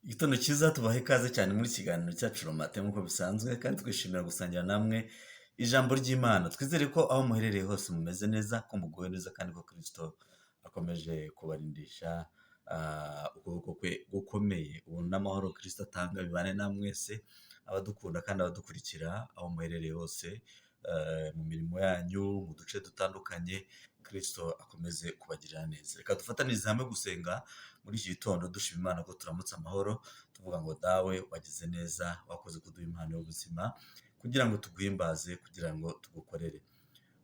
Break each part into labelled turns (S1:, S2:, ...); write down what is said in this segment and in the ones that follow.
S1: Igitondo cyiza, tubaha ikaze cyane muri kiganiro cyacu Le Matin nk'uko bisanzwe, kandi twishimira gusangira namwe ijambo ry'Imana. Twizere ko aho muherereye hose mumeze neza, ko muguwe neza kandi ko Kristo akomeje kubarindisha ukuboko kwe gukomeye. Ubuntu n'amahoro Kristo atanga bibane namwe mwese, abadukunda kandi abadukurikira aho muherereye hose, mu mirimo yanyu, mu duce dutandukanye, Kristo akomeze kubagirira neza. Reka dufatanirize hamwe gusenga muri iki gitondo dushima Imana ko turamutse amahoro, tuvuga ngo: "Dawe, wagize neza, wakoze kuduha impano y'ubuzima kugira ngo tuguhimbaze, kugira ngo tugukorere."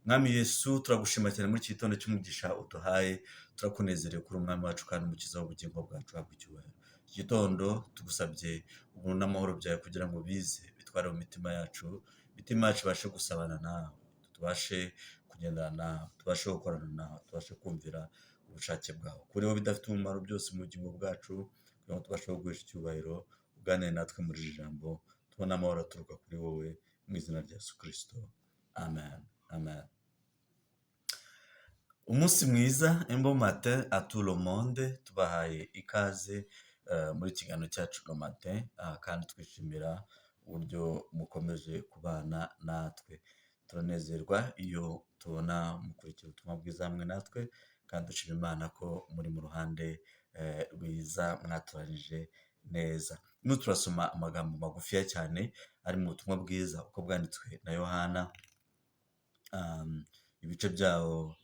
S1: Mwami Yesu, turagushima cyane muri iki gitondo cy'umugisha uduhaye, turakunezerewe kuri Umwami wacu kandi Umukiza w'ubugingo bwacu, habwa icyubahiro. Iki gitondo tugusabye ubuntu n'amahoro byawe kugira ngo bize bitware mu mitima yacu, imitima yacu ibashe gusabana nawe, tubashe kugendana nawe, tubashe gukorana nawe, tubashe kumvira ubushake bwawe. Kuriho bidafite umumaro byose mu bugingo bwacu, kugira ngo tubashe kuguhesha icyubahiro, uganire natwe muri iri jambo, tubone amahoro aturuka kuri wowe, mu izina rya Yesu Kristo. Amen. Amen. Umunsi mwiza, un bon matin à tout le monde, tubahaye ikaze muri kiganiro cyacu Le Matin, kandi twishimira uburyo mukomeje kubana natwe. Turanezerwa iyo tubona mukurikira ubutumwa bwiza hamwe natwe, kandi dushima Imana ko muri mu ruhande rwiza mwatoranije neza. Turimo turasoma amagambo magufiya cyane ari mu butumwa bwiza uko bwanditswe na Yohana, ibice byawo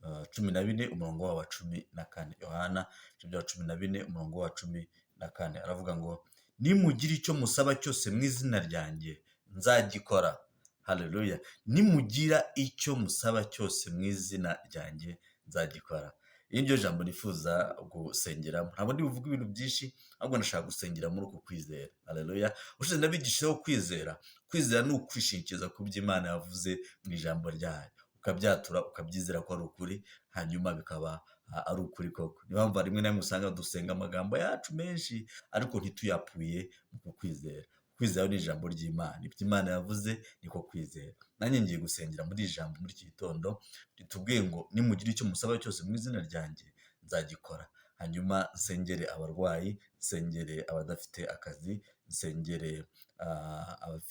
S1: 14, umurongo wawo wa 14. Yohana ibice byawo 14, umurongo wa 14, aravuga ngo: "Nimugira icyo musaba cyose mu izina ryanjye, nzagikora." Haleluya! "Nimugira icyo musaba cyose mu izina ryanjye, nzagikora." Iri niryo jambo nifuza gusengeramo. Ntabwo ndi buvuge ibintu byinshi, ahubwo ndashaka gusengera muri uku kwizera. Haleluya! Ushize nabigishijeho kwizera. Kwizera ni ukwishingikiriza ku byo Imana yavuze mu ijambo ryayo, ukabyatura, ukabyizera ko ari ukuri, hanyuma bikaba ari ukuri koko. Niyo mpamvu rimwe na rimwe usanga dusenga amagambo yacu menshi, ariko ntituyapuye mu kwizera. Kwizera ni ijambo ry'Imana, ibyo Imana yavuze niko kwizera. Nanjye ngiye gusengera muri iri jambo muri iki gitondo ritubwiye ngo: "Nimugira icyo musaba cyose mu izina ryanjye, nzagikora." Hanyuma nsengere abarwayi, nsengere abadafite akazi, nsengere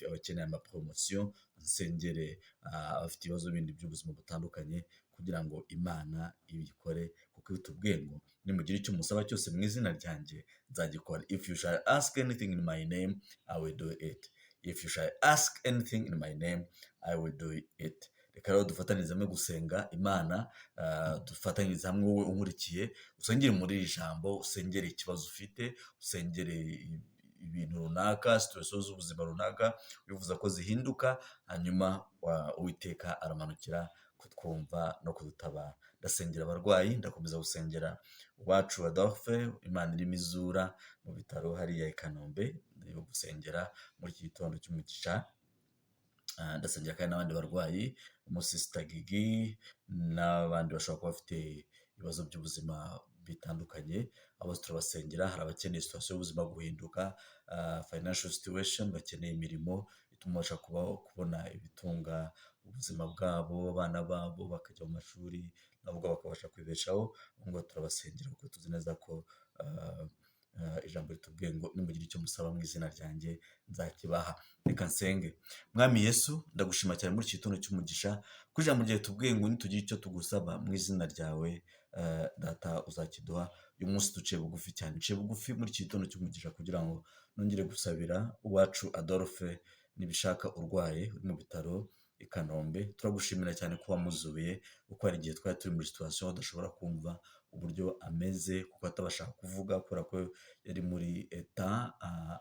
S1: abakeneye amapromotion, nsengere abafite ibibazo bindi by'ubuzima butandukanye, kugira ngo Imana ibikore, kuko itubwiye ngo: "Nimugira icyo musaba cyose mu izina ryanjye, nzagikora." "If you shall ask anything in my name, I will do it. If you shall ask anything in my name, I will do it." Reka rero dufatanyirize hamwe gusenga Imana, dufatanyirize hamwe. Wowe unkurikiye, usengere muri iri jambo, usengere ikibazo ufite, usengere ibintu runaka, situation z'ubuzima runaka wifuza ko zihinduka, hanyuma Uwiteka aramanukira kutwumva no kudutabara. Ndasengera abarwayi, ndakomeza gusengera uwacu Adolphe, Imana irimo izura mu bitaro hariya i Kanombe, ndimo gusengera muri iki gitondo cy'umugisha. Ndasengera kandi n'abandi barwayi, umusisita Gigi n'abandi bashobora kuba bafite ibibazo by'ubuzima bitandukanye, abo turabasengera. Hari abakeneye situation y'ubuzima guhinduka, financial situation, bakeneye imirimo ituma babasha kubaho, kubona ibitunga ubuzima bwabo, abana babo bakajya mu mashuri, nabo ubwabo bakabasha kwibeshaho. Abo ngabo turabasengera kuko tuzi neza ko ijambo ritubwiye ngo: "Nimugira icyo musaba mu izina ryanjye, nzakibaha." Reka nsenge. Mwami Yesu, ndagushima cyane muri iki gitondo cy'umugisha ko ijambo ryawe tubwiye ngo nitugira icyo tugusaba mu izina ryawe, Data, uzakiduha. Uyu munsi duciye bugufi cyane, duciye bugufi muri iki gitondo cy'umugisha kugira ngo nongere gusabira uwacu Adolphe Nibishaka urwaye, uri mu bitaro i Kanombe. Turagushimira cyane ko wamuzuye, kuko hari igihe twari turi muri situation udashobora kumva uburyo ameze, kuko atabasha kuvuga kubera ko yari muri état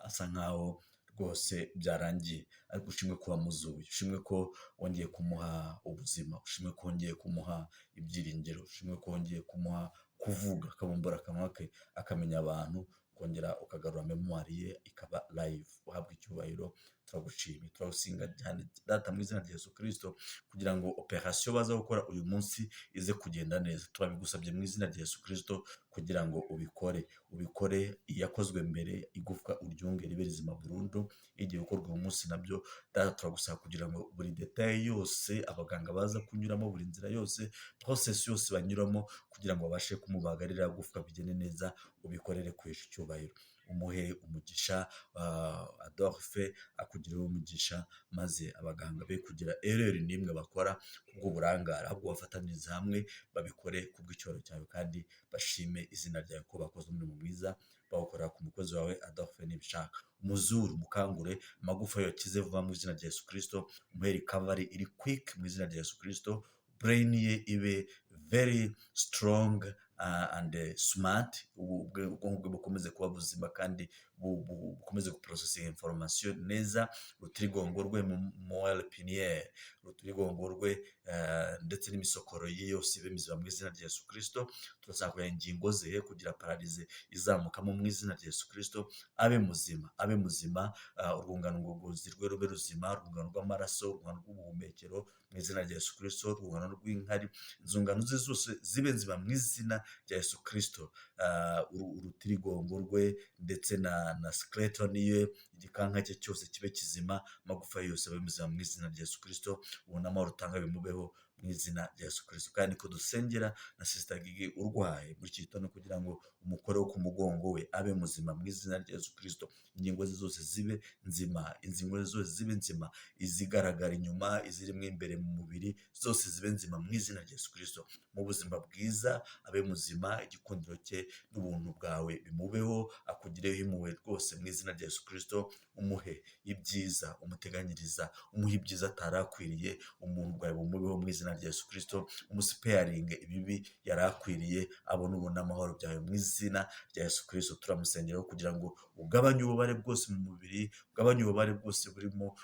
S1: asa nkaho rwose byarangiye. Ariko ushimwe ko wamuzuye, ushimwe ko wongeye kumuha ubuzima, ushimwe ko wongeye kumuha ibyiringiro, ushimwe ko wongeye kumuha kuvuga, akabumbura akanwa ke akamenya abantu, ukongera ukagarura mémoire ye ikaba live. Uhabwa icyubahiro, turagushimye, turagusenga cyane Data mu izina rya Yesu Kirisito, kugira ngo operation baza gukora uyu munsi ize kugenda neza. Turabigusabye mu izina rya Yesu Kirisito kugira ngo ubikore, ubikore. Iyakozwe mbere, igufwa uryunge ribe rizima burundu. Igiye gukorwa uyu munsi nabyo, Data, turagusaba kugira ngo buri détail yose abaganga baza kunyuramo, buri nzira yose, process yose banyuramo kugira ngo babashe kumubaga ririya gufwa bigende neza, ubikorere kwihesha icyubahiro. Umuhe umugisha Adolphe, akugireho umugisha, maze abaganga be kugira erreur n'imwe bakora kubw'uburangare, ahubwo bafatanyirize hamwe babikore kubw'icyubahiro cyawe, kandi bashime izina ryawe ko bakoze umurimo mwiza bawukora ku mukozi wawe Adolphe Nibishaka. Umuzuru mukangure amagufa yakize vuba mu izina rya Yesu Kristo, umuhe recovery iri quick mu izina rya Yesu Kristo, brain ye ibe very strong and smart, ubwonko bwe bukomeze kuba buzima kandi bukomeze guprocessinga information neza, urutirigongo rwe, moelle épinière, urutirigongo rwe ndetse n'imisokoro ye yose ibe mizima mu izina rya Yesu Kristo. Turasaba kugira ingingo ze ye kugira paralysie izamukamo mu izina rya Yesu Kristo, abe muzima, abe muzima, urwungano ngogozi rwe rube ruzima, urwungano rw'amaraso, urwungano rw'ubuhumekero mu izina rya Yesu Kristo, urwungano rw'inkari, inzungano ze zose zibe nzima mu izina rya Yesu Kristo. Urutirigongo rwe ndetse na skeleton ye, igikanka cye cyose kibe kizima, amagufa ye yose abe muzima mu izina rya Yesu Kristo, ubona amahoro utanga bimubeho mu izina rya Yesu Kristo. Kandi ko dusengera na Sister Gigi urwaye muri iki gitondo kugira ngo umukore wo ku mugongo we abe muzima mu izina rya Yesu Kristo, ingingo ze zose zibe nzima, ingingo ze zose zibe nzima, izigaragara inyuma, izirimo imbere mu mubiri, zose zibe nzima mu izina rya Yesu Kristo. Mu buzima bwiza abe muzima, igikundiro cye n'ubuntu bwawe bimubeho, akugireho impuhwe rwose mu izina rya Yesu Kristo, umuhe ibyiza umuteganyiriza, umuhe ibyiza atari akwiriye, umuntu bwawe bumubeho mu izina rya Yesu Kristo, umusparinge ibibi yari akwiriye, abone ubuntu n'amahoro byawe mu izina rya Yesu Kristo. Turamusengeraho kugira ngo ugabanye ububabare bwose mu mubiri, ugabanye ububabare bwose burimo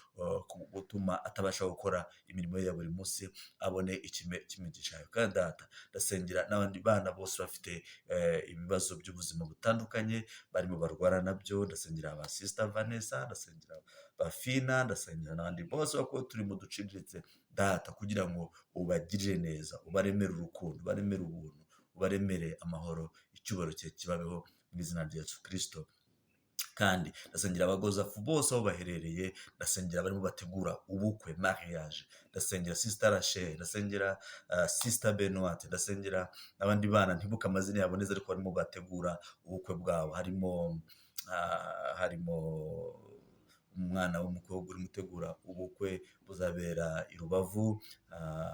S1: gutuma atabasha gukora imirimo ye ya buri munsi, abone ikime cy'imigisha yawe. Kandi Data, ndasengera n'abandi bana bose bafite ibibazo by'ubuzima butandukanye barimo barwara nabyo, ndasengera ba Sister Vanessa, ndasengera ba Fina, ndasengera n'abandi bose bako turi mu duciriritse, Data, kugira ngo ubagirire neza, ubaremere urukundo, ubaremere ubuntu, ubaremere amahoro, icyubahiro cye kibabeho mu izina rya Yesu Kristo. Kandi ndasengera abagozafu bose aho baherereye, ndasengera abarimo bategura ubukwe, mariage, ndasengera Sister Rachel, ndasengera Sister Benoit, ndasengera n'abandi bana ntibuka amazina yabo neza ariko barimo bategura ubukwe bwabo, harimo umwana w'umukobwa urimo utegura ubukwe buzabera i Rubavu,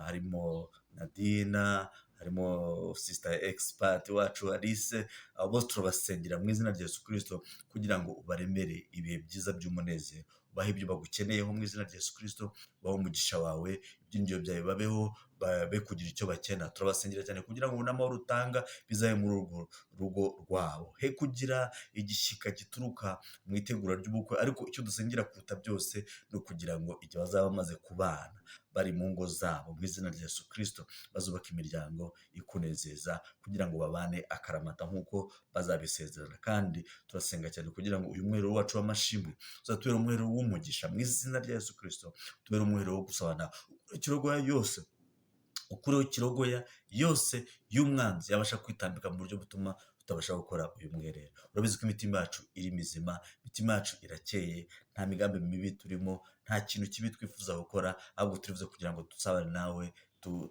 S1: harimo Nadina, harimo Sister Expert wacu Alice, abo bose turabasengera mu izina rya Yesu Kristo kugira ngo ubaremere ibihe byiza by'umunezero, ubahe ibyo bagukeneyeho mu izina rya Yesu Kristo, ubahe umugisha wawe, ibyiringiro byawe bibabeho, be kugira icyo bakena. Turabasengera cyane kugira ngo n'amahoro utanga bizabe muri urwo rugo rwabo, he kugira igishyika gituruka mu itegura ry'ubukwe, ariko icyo dusengera kuruta byose ni ukugira ngo igihe bazaba bamaze kubana bari mu ngo zabo mu izina rya Yesu Kristo, bazubaka imiryango ikunezeza kugira ngo babane akaramata nk'uko bazabisezerana. Kandi turasenga cyane kugira ngo uyu mwiherero wacu w'amashimwe uzatubere umwiherero w'umugisha mu izina rya Yesu Kristo, tubere umwiherero wo gusabana ikirogoya yose, ukureho kirogoya yose y'umwanzi yabasha kwitambika mu buryo butuma tutabasha gukora uyu mwiherero. Urabizi ko imitima yacu iri mizima, imitima yacu irakeye, nta migambi mibi turimo, nta kintu kibi twifuza gukora, ahubwo turifuza kugira ngo dusabane nawe,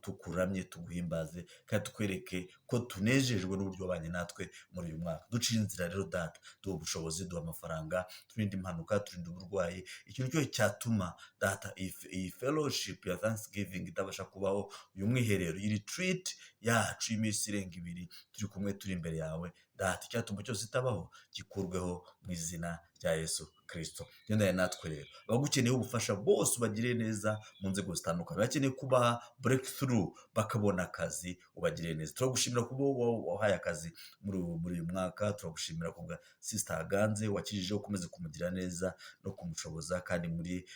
S1: tukuramye, tuguhimbaze kandi tukwereke ko tunejejwe n'uburyo wabanye natwe muri uyu mwaka. Ducire inzira rero Data, duha ubushobozi, duha amafaranga, turinde impanuka, turinde uburwayi, ikintu cyose cyatuma Data iyi fellowship ya Thanksgiving itabasha kubaho, uyu mwiherero, iyi retreat yacu y'iminsi irenga 2 turi kumwe turi imbere yawe Data, icyatuma cyose itabaho gikurweho mu izina rya Yesu Kristo. Gendane natwe rero, abagukeneye ubufasha bose ubagirire neza mu nzego zitandukanye, bakeneye kubaha breakthrough bakabona akazi, ubagirire neza. Turagushimira kuba wahaye akazi muri uyu mwaka, turagushimira kubwa Sister Aganze wakijije, ukomeze kumugira neza no kumushoboza, kandi muri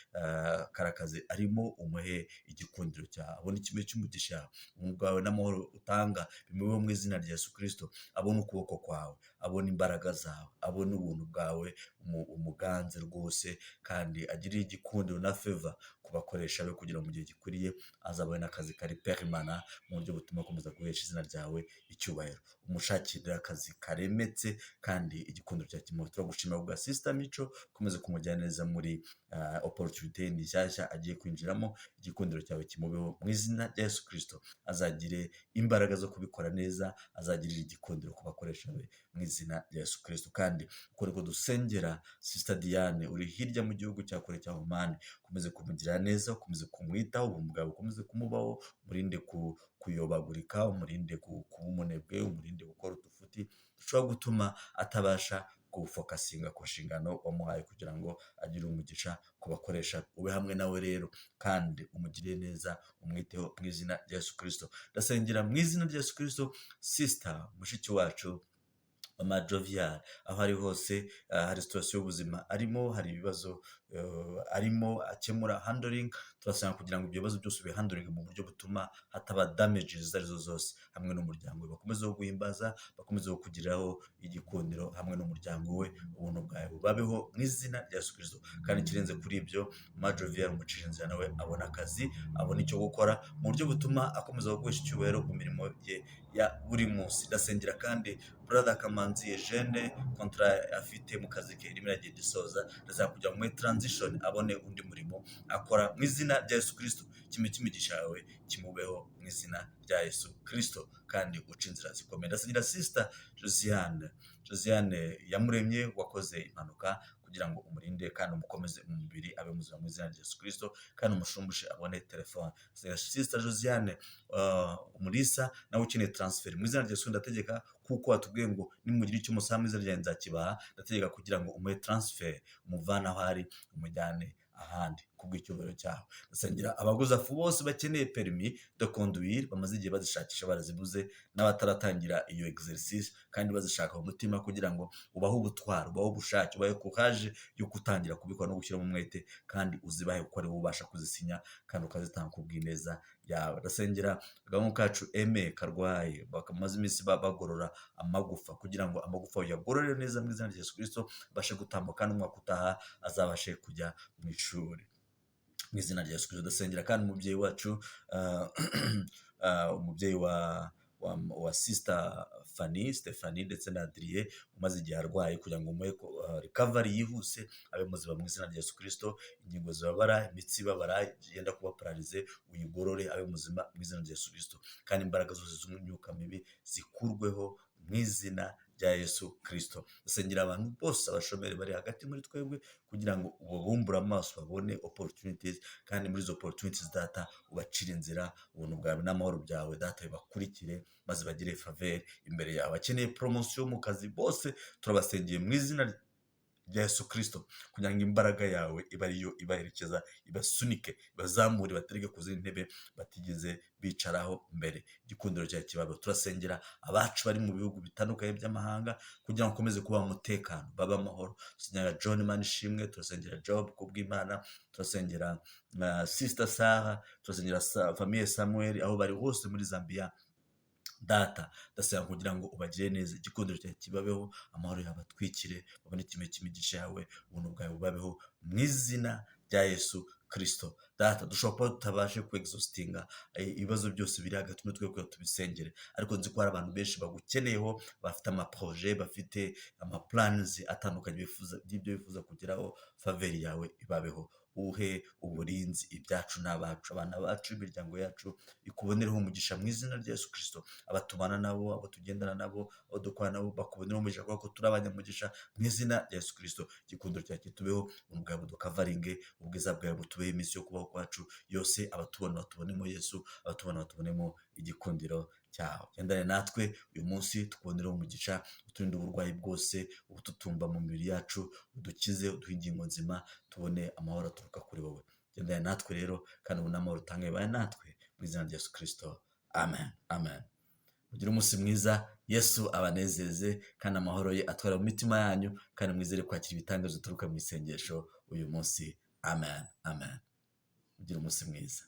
S1: kara kazi arimo umuhe igikundiro cyawe, abone ikime cy'umugisha, ubuntu bwawe n'amahoro utanga bimubeho mu izina rya Yesu Kristo, abone ukuboko kwawe, abone imbaraga zawe, abone ubuntu bwawe, umuganze rwose, kandi agire igikundiro na favor ku bakoresha be kugira ngo mu gihe gikwiriye azabone akazi kari permanent mu buryo butuma akomeza guhesha izina ryawe icyubahiro. Umushakire akazi karemetse kandi igikundiro cyawe kimuhe. Turagushimira kubwa Sister Mico, ukomeze kumujyana neza muri opportunity nshyashya agiye kwinjiramo, igikundiro cyawe kimubeho mu izina rya Yesu Kristo, azagire imbaraga zo kubikora neza, azagirire igikundiro ku bakoresha be. we mu izina rya Yesu Kristo. Kandi uko niko dusengera Sister Diane uri hirya mu gihugu cya kure cya Oman, ukomeze kumugirira neza, ukomeze kumwitaho, ubuntu bwawe bukomeze kumubaho, umurinde kuyobagurika, umurinde kuba umunebwe, umurinde gukora udufuti dushobora gutuma atabasha gufocusinga ku nshingano wamuhaye kugira ngo agire umugisha ku bakoresha. Ube hamwe nawe rero kandi umugirire neza, umwiteho mu izina rya Yesu Kristo. Ndasengera mu izina rya Yesu Kristo sister mushiki wacu Mama Jovial, aho ari hose, hari situation y'ubuzima arimo, hari ibibazo arimo akemura, handling. Turasaba kugira ngo ibyo bibazo byose ubihandlinge mu buryo butuma hataba damages izo arizo zose hamwe n'umuryango we. Bakomeze guhimbaza, bakomeze kukugiriraho igikundiro hamwe n'umuryango we, ubuntu bwawe bubabeho mu izina rya Yesu Kristo. Kandi ikirenze kuri ibyo, Mama Jovial umucisha inzira, nawe abona akazi, abona icyo gukora mu buryo butuma akomeza guhesha icyubahiro mu mirimo ye ya buri munsi. Ndasengera kandi Brother Kamanzi Eugene, contrat afite mu kazi ke irimo iragenda isoza. Ndasaba kugira ngo muri transition abone undi murimo akora mu izina rya Yesu Kristo. Kimwe cy'imigisha yawe kimubeho mu izina rya Yesu Kristo, kandi uca inzira zikomeye. Ndasengera Sister Josiane, Josiane Yamuremye, wakoze impanuka, kugira ngo umurinde kandi umukomeze mu mubiri, abe muzima mu izina rya Yesu Kristo, kandi umushumbushe abone telefone. Sister Josiane Umulisa nawe ukeneye transfer, mu izina rya Yesu ndategeka, kuko watubwiye ngo nimugira icyo musaba mu izina ryanjye nzakibaha, ndategeka kugira ngo umuhe transfer, umuvane aho ari umujyane ahandi kubw'icyubahiro cyawe. Ndasengera abaguzafu bose bakeneye permis de conduire, bamaze igihe bazishakisha barazibuze, n'abataratangira iyo exercice kandi bazishaka mu mutima, kugira ngo ubahe ubutwari, ubahe ubushake, ubahe courage yo gutangira kubikora no gushyiramo umwete, kandi uzibahe kuko ari wowe ubasha kuzisinya kandi ukazitanga kubw'ineza yawe. Ndasengera agahungu kacu Aime karwaye, bamaze iminsi bagorora amagufa, kugira ngo amagufa uyagorore neza mu izina rya Yesu Kristo, abashe gutambuka kandi umwaka utaha azabashe kujya mu ishuri mu izina rya Yesu Kristo. Ndasengera kandi umubyeyi wacu, umubyeyi wa Sister Fanny, Stephanie ndetse na Adrien, umaze igihe arwaye, kugira ngo umuhe recovery yihuse, abe muzima mu izina rya Yesu Kristo. Ingingo zibabara, imitsi ibabara yenda kuba paralysé, uyigorore abe muzima mu izina rya Yesu Kristo, kandi imbaraga zose z'imyuka mibi zikurweho mu izina rya Yesu Kristo. Ndasengera abantu bose, abashomeri bari hagati muri twebwe, kugira ngo ubabumbure amaso babone opportunities, kandi muri izo opportunities, Data, ubacire inzira, ubuntu bwawe n'amahoro byawe, Data, bibakurikire maze bagire faveur imbere yawe. Abakeneye promotion mu kazi bose turabasengeye mu izina rya Yesu Kristo, kugira ngo imbaraga yawe ibe ariyo ibaherekeza, ibasunike, ibazamure, batereke ku zindi ntebe batigeze bicaraho mbere. Igikundiro cyawe kibabeho. Turasengera abacu bari mu bihugu bitandukanye by'amahanga kugira ngo ukomeze kubaha umutekano, babe amahoro. Turasengera John Manishimwe, turasengera Job Kubwimana, turasengera Sister Sarah, turasengera famille Samuel aho bari hose muri Zambia. Data, ndasaba kugira ngo ubagire neza, igikundiro cyawe kibabeho, amahoro yawe abatwikire, babone kimwe cy'imigisha yawe, ubuntu bwawe bubabeho mu izina rya Yesu Kirisito. Data, dushobora kuba tutabashe kwexhaustinga ibibazo byose biri hagati muri twe kugira tubisengere, ariko nzi ko hari abantu benshi bagukeneyeho, bafite amaprojets, bafite amaplans atandukanye bifuza by'ibyo bifuza kugeraho. Faveur yawe ibabeho, uhe uburinzi ibyacu n'abacu, abana bacu, imiryango yacu ikubonereho umugisha mu izina rya Yesu Kirisito. Abatubana nabo, abo tugendana nabo, abo dukorana nabo, bakubonereho umugisha kubera ko turi abanyamugisha mu izina rya Yesu Kirisito. Igikundiro cyawe kitubeho, ubuntu bwawe buducoveringe, ubwiza bwawe butubeho iminsi yo kubaho kwacu yose. Abatubona batubonemo Yesu, abatubona batubonemo igikundiro cyawe. Gendane natwe uyu munsi, tukubonereho umugisha, uturinde uburwayi bwose ubututumba mu mibiri yacu, udukize, uduhe ingingo nzima, tubone amahoro aturuka kuri wowe. Gendane natwe rero, kandi ubone amahoro utange baye natwe mu izina rya Yesu Kirisito. Amen, amen. Mugire umunsi mwiza, Yesu abanezeze kandi amahoro ye atwara mu mitima yanyu, kandi mwizere kwakira ibitangazo bituruka mu isengesho uyu munsi. Amen, amen. Mugire umunsi mwiza.